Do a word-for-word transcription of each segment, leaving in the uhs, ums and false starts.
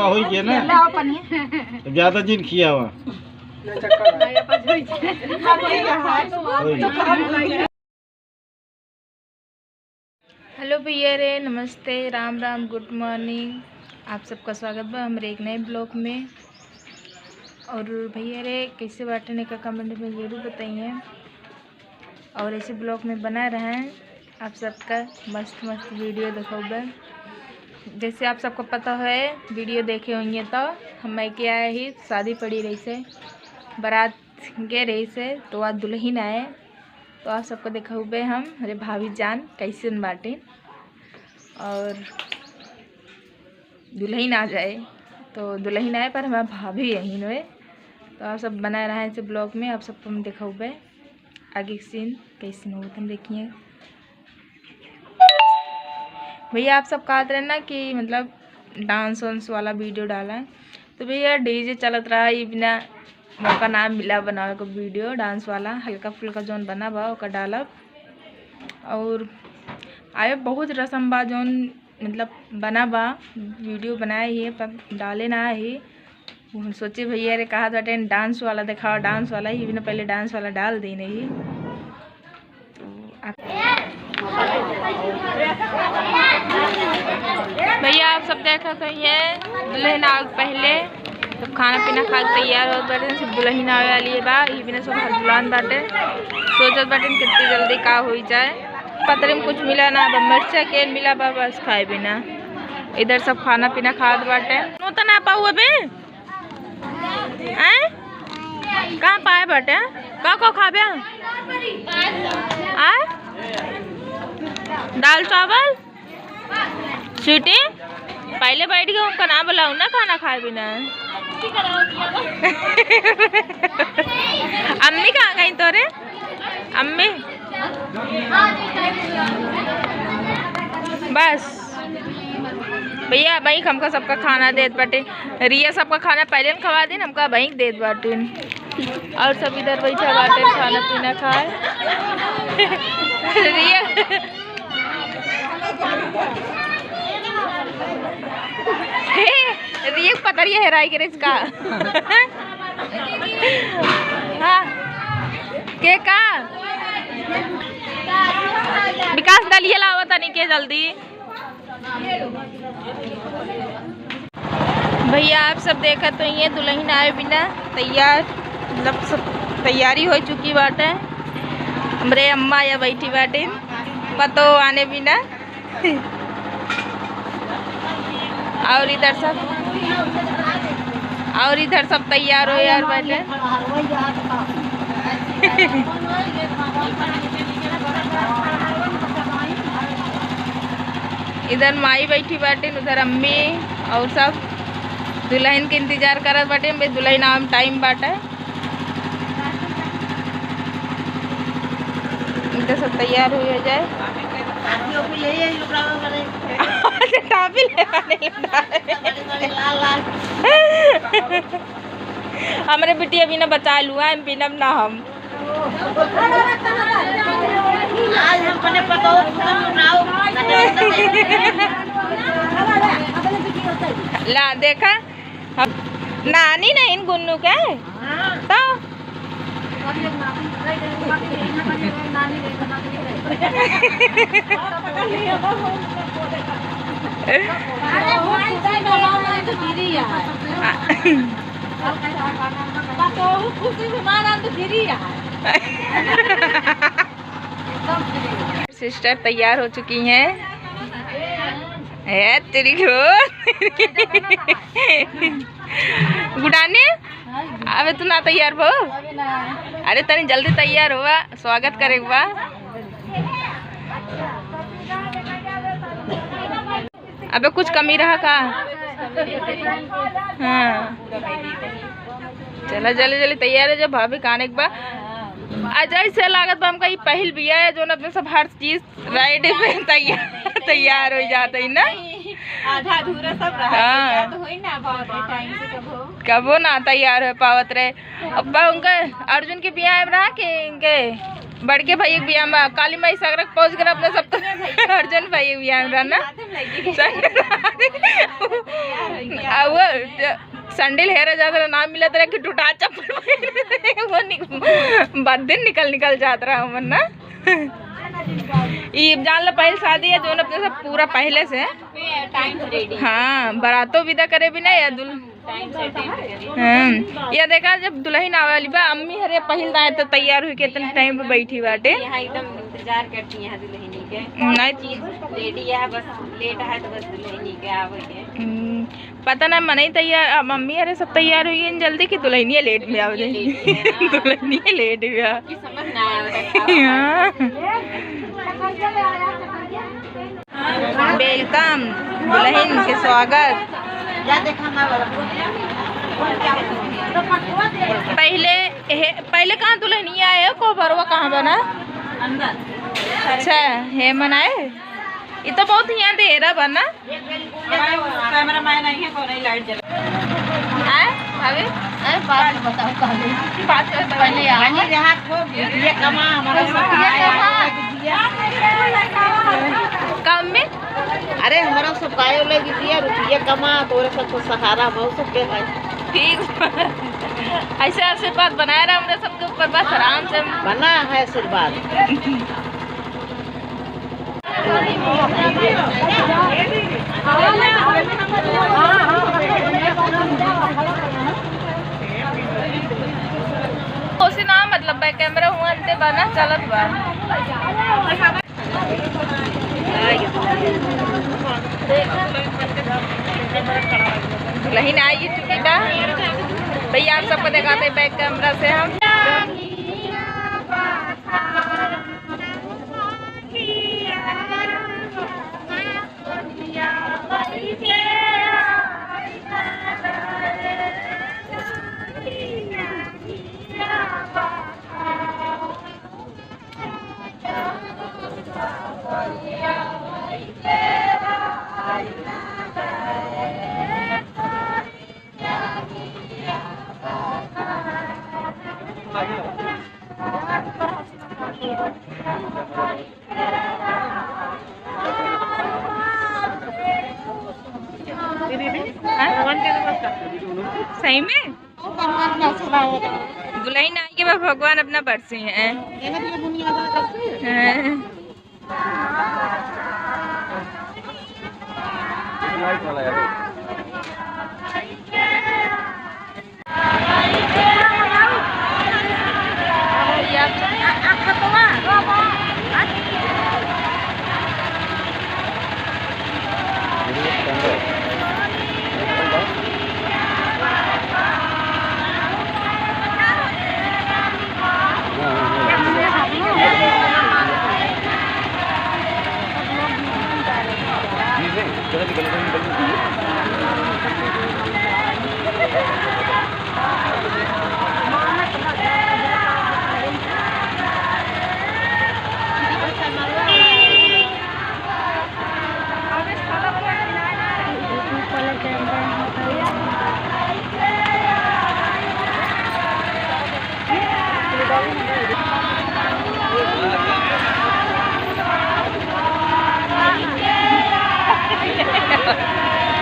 होई के ना। लाओ पानी। अब ज्यादा जिन खियावा। होई। हेलो भैया रे, नमस्ते, राम राम, गुड मॉर्निंग। आप सबका स्वागत बा हमरे एक नए ब्लॉग में। और भैया रे, कैसे बाटे ने का कमेंट में जरूर बताइए। और ऐसे ब्लॉग में बना रहें, आप सबका मस्त मस्त वीडियो दिखाऊबे। जैसे आप सबको पता है, वीडियो देखे होंगे तो हम मायके आए ही, शादी पड़ी रही से, बारात गे रही से, तो आज दुल्हन आए, तो आप सबको दिखाऊबे हम। अरे भाभी जान कैसन बाटे, और दुल्हन आ जाए, तो दुल्हन आए पर हमार भाभी यहीं रहे। तो आप सब बनाए रहें ऐसे ब्लॉग में, आप सबको हम दिखाऊबे आगे के सीन कैसन होत हम देखिए। भैया आप सब कहत रहे ना कि मतलब डांस वांस वाला वीडियो डाला, तो भैया डीजे चलत रहा, ये बिना मौका ना मिला बनावे को वीडियो डांस वाला, हल्का फुल्का जौन बना बा ओकर डालब। और आए बहुत रसम बा जौन मतलब बना बा, वीडियो बनाए ही पर डाले ना ही। हम सोचे भैया रे कहा बाटे डांस वाला देखावा, डांस वाला ही बिना पहले डांस वाला डाल दे नहीं। तो आप भैया आप सब देखत होइए दुल्हन आवे के पहले तो खाना पीना खा के तैयार होत बाटे, सब दुल्हन आवे वाली बा, ई बिना सब हलबुलान बाटे, सोचत बाटे कितनी जल्दी का होई जाए। पतरे में कुछ मिला ना बा, मिर्चा के मिला बा बस खाए बिना। इधर सब खाना पीना खात बाटे। नो तो ना पाऊ अबे। आए? कहाँ पाए बाटे? का का खाबे? आए? दाल चावल? स्वीटी, पहले बैठ के हमका ना बुलाऊ ना खाना खाए बिना। अम्मी कहाँ गई तोरे? अम्मी? बस। भैया, भाई हमका सबका खाना देत बाटे। रिया सबका खाना पहले न खवा दिन, हमका भाई देत बाटे। और सब इधर बैठा बाटे, खाना पीना खाए। रिया, हे, रिया पतरिया हेराई करे इसका। हाँ, के का? विकास दलिया लावा तनी के जल्दी। भैया, आप सब देखत होइए, दुल्हन आए बिना तैयार, मतलब, सब तैयारी हो चुकी बाटे। हमरे अम्मा या बैठी बाटे, पतो आने बिना। और इधर सब, और इधर सब तैयार हो यार बाटे। इधर माई बैठी बाटिन, उधर अम्मी और सब दुल्हन के इंतजार करत बाटिन। बे दुल्हन आवे में टाइम बाटे। इधर सब तैयार हुई हो जाए। अच्छा, टाफी ले आने लगा है। हमरे बिटिया बिना बचा लुआ, हम बिना ना हम। आज हम अपने पतोह को बनाओ। ला, देखा, हम नानी नहीं गुन्नू के, तो सिस्टर तैयार हो चुकी हैं। ए, तेरी को। गुडानी, अबे तू ना तैयार भो? अरे तनी जल्दी तैयार हुआ, स्वागत करे के बा। अबे कुछ कमी रहा का? हाँ, चला जल्दी जल्दी तैयार हो जा, भाभी के आने के बा। आ जैसे लागत बा हमका ई पहिल बिया है जोन अपने सब हर चीज रेडी पे तैयार, तैयार हो जात है ना। आधा अधूरा सब रहा, हाँ। तैयार तो होई ना, बहुत टाइम से कबो। कबो ना तैयार हो पावत रहे। अब उनका अर्जुन के बियाह में रहा कि इनके बड़के भइया के बियाह में काली माई सगरक पहुँच गए अपने सब तो। अर्जुन भइया के बियाह में रहना। आ वो ज-, सैंडल हेरे जात रहा, ना मिलत रहा कि टूटा चप्पल पहिरे। वो निक-, बद दिन निकल निकल जात रहा हमन ना। ई जान लो पहले शादी है, जोन अपने सब पूरा पहले से। टाइम से रेडी। हाँ, बारातो विदा करे भी ना या दुल- टाइम से अटेंड करे। हाँ, या देखा जब दुलहिन आवे वाली बा, अम्मी हरे पहिल दाएँ तो तैयार हुई के इतने टाइम पे बैठी बाटे। यहाँ एकदम इंतजार करती हैं दुलहिनी के। नहीं। चीज रेडी है, बस लेट है तो बस दुलहिनी के आवे के। हम्म, पता ना मनई तैयार, अब मम्मी हरे सब तैयार हुई हैं जल्दी कि दुलहिनिया लेट में आवे। लेट में, हाँ। दुलहिनिया लेट में आ। ये समझ ना आवे। हाँ। वेलकम, दुलहिन के स्वागत। पहले, हे, पहले कहाँ दुलहिनिया आए हो, कोहबरवा कहाँ बना? अंदर। अच्छा, हे मनाए? ये तो बहुत यहाँ देरा बना। कैमरा मैन आई है, कौन है लाइट जला? आए, भाभी? अरे, बाद में बताओ, पहले। बाद में बताओ। पहले आओ। अरे, यहाँ को ये कमा, हमारा सब ये कमा। काम में? अरे, हमारा सब कायो ले दीजिए, रुपये कमा, तोरे सब तो सहारा, हम सब के है। ठीक। ऐसे आशीर्वाद बनाए रहा हमरे सबके ऊपर, बस आराम से। बना है आशीर्वाद। ओसे ना मतलब बा, कैमरा हुआ अंते बा ना, चलत बा। दुलहिन आई चुकी बा भइया, आप सबको दिखाते बैक कैमरा से हम। सही में? दुलहिन आई के बाद भगवान अपना बरसे हैं। हाँ।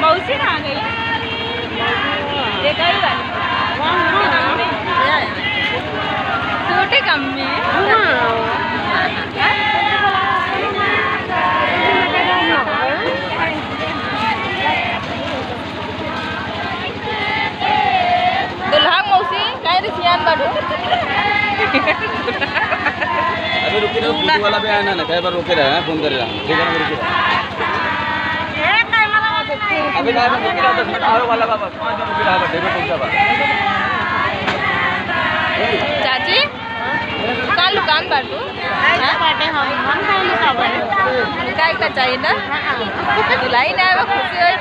मौसी ना आ गई। ये कई वाली? छोटे कम में। दुल्हा मौसी, काहे रे सियान बाटू? अबे रुके रहो, फोटो वाला भी आया ना, ना, कई बार रोके रहे हैं, फोन करे रहे हैं। ठीक है ना, रुके रहो। अबे ना, अबे रुके रहो, दस मिनट आवे वाला बाबा, पाँच मिनट रुके रहो, बस, टेबल पहुंचा बा। चाची? का लुकान बाटू? हाँ? बाटे हम, हम काहे लुकाबे? लुकाए का चाहिए ना? हाँ। दुल्हन आए बा, खुशी होई।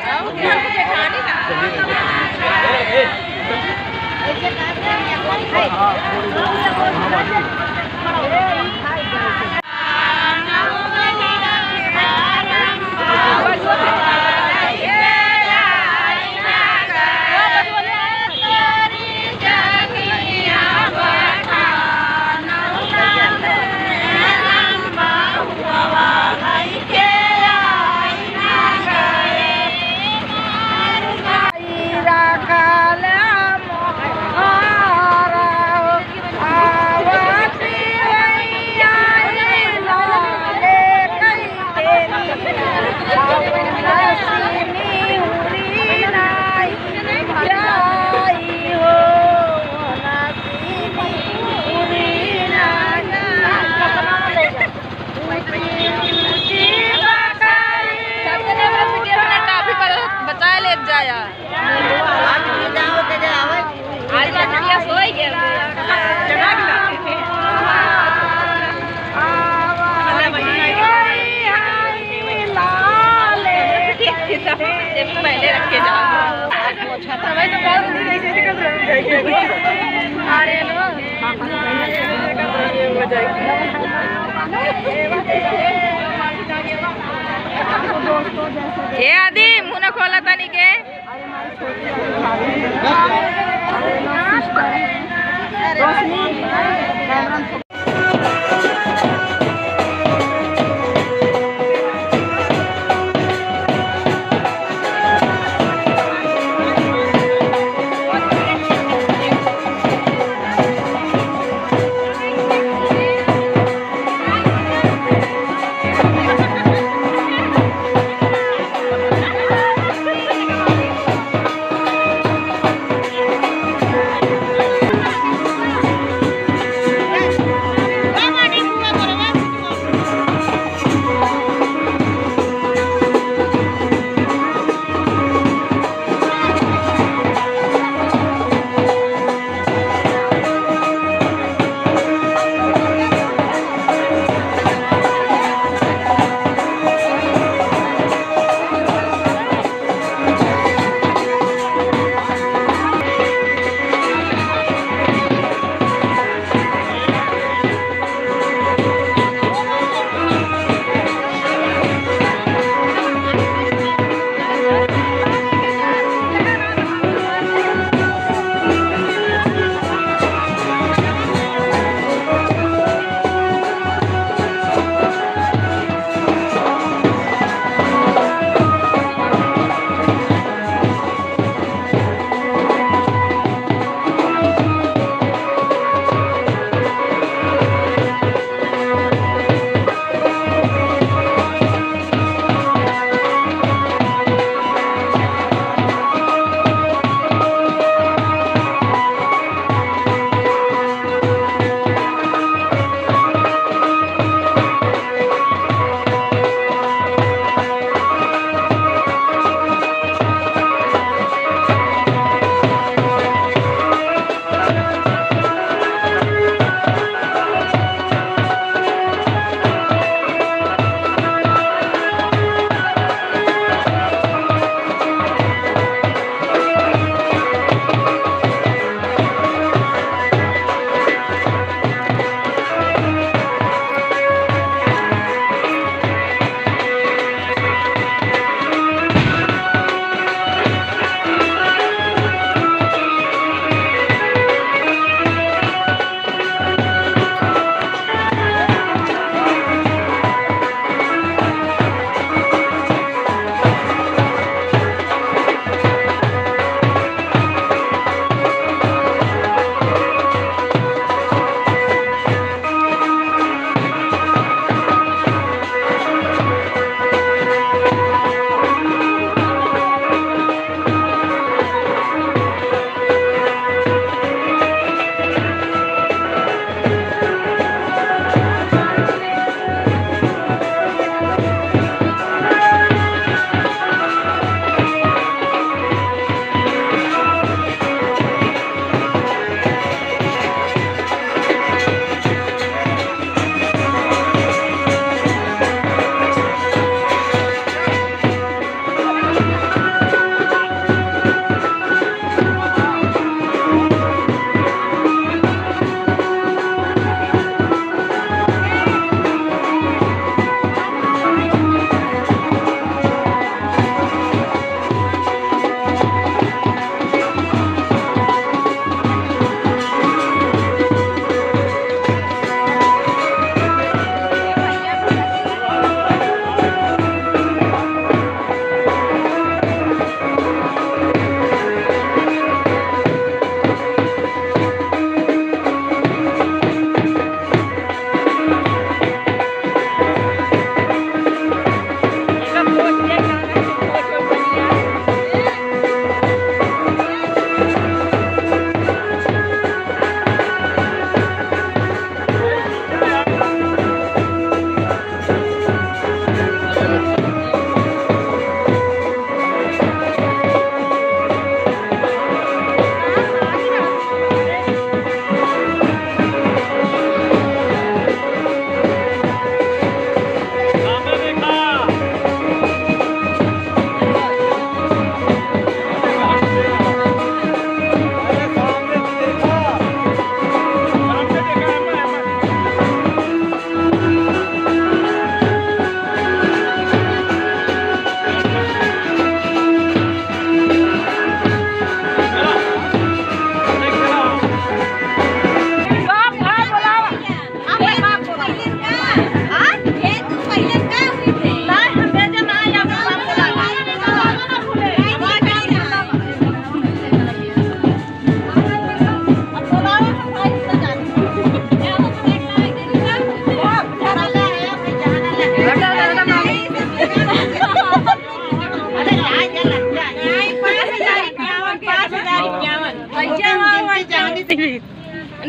अरे लो। ए आदि, मुंह ना खोला तनी के।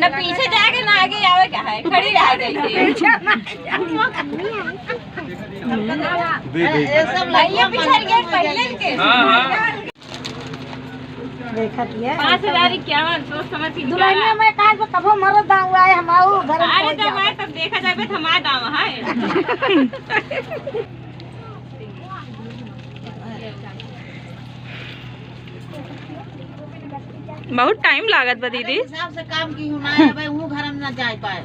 ना पीछे जाके ना आगे आवे का है, खड़ी रह गई थी। दे, दे। ये सब भैया पिछड़ गए पहले के। हाँ, हाँ। देखत ये। पाँच हजार इक्यावन, सोच समझ के दुल्हनिया ग्यारह। में काज कबो मरद दाऊ आए, हम आऊ घर में अरे कोई जब जाओ। आए तब देखा जाबे तो हमारा दाम है। बहुत टाइम लागत बा दीदी। हिसाब से काम की हूँ ना, अबे वो घर में ना जाए पाए।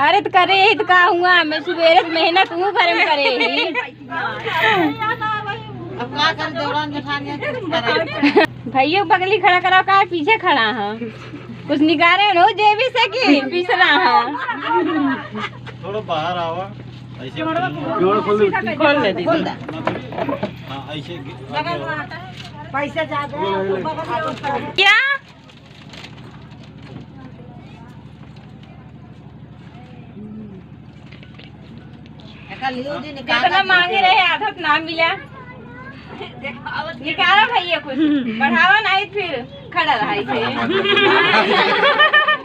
अरे तो करे ही तो का हुआ, मैं सुबेरे से मेहनत हूँ घर में करे ही। अब का कर, दौरान जेठान ये करे। भैया बगली खड़ा कराओ, का पीछे खड़ा है? कुछ निकाले हो जेबी से कि पिसरा है? थोड़ा बाहर आवा। ऐसे खोल दे। खोल दे दीदी। हाँ, ऐसे। पैसा ज्यादा है, तो बगल में होता है। क्या? एका लियो जी, निकाल कितना दे। मांगे रहे, आधा तो ना मिला। निकाला भैया कुछ, बढ़ावा नहीं फिर खड़ा रहा इसे।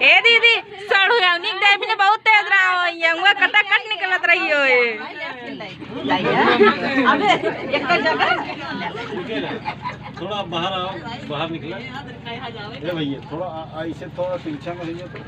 ए दीदी, सड़ुआवनी के दाई भी ने बहुत तेज रहा हो, ये हुआ कटा कट निकलत रही हो ये। अबे, एक जगह। थोड़ा बाहर आओ, बाहर निकला। ए भैया, थोड़ा आ-, आ-, इसे थोड़ा तिरछा में भैया तो।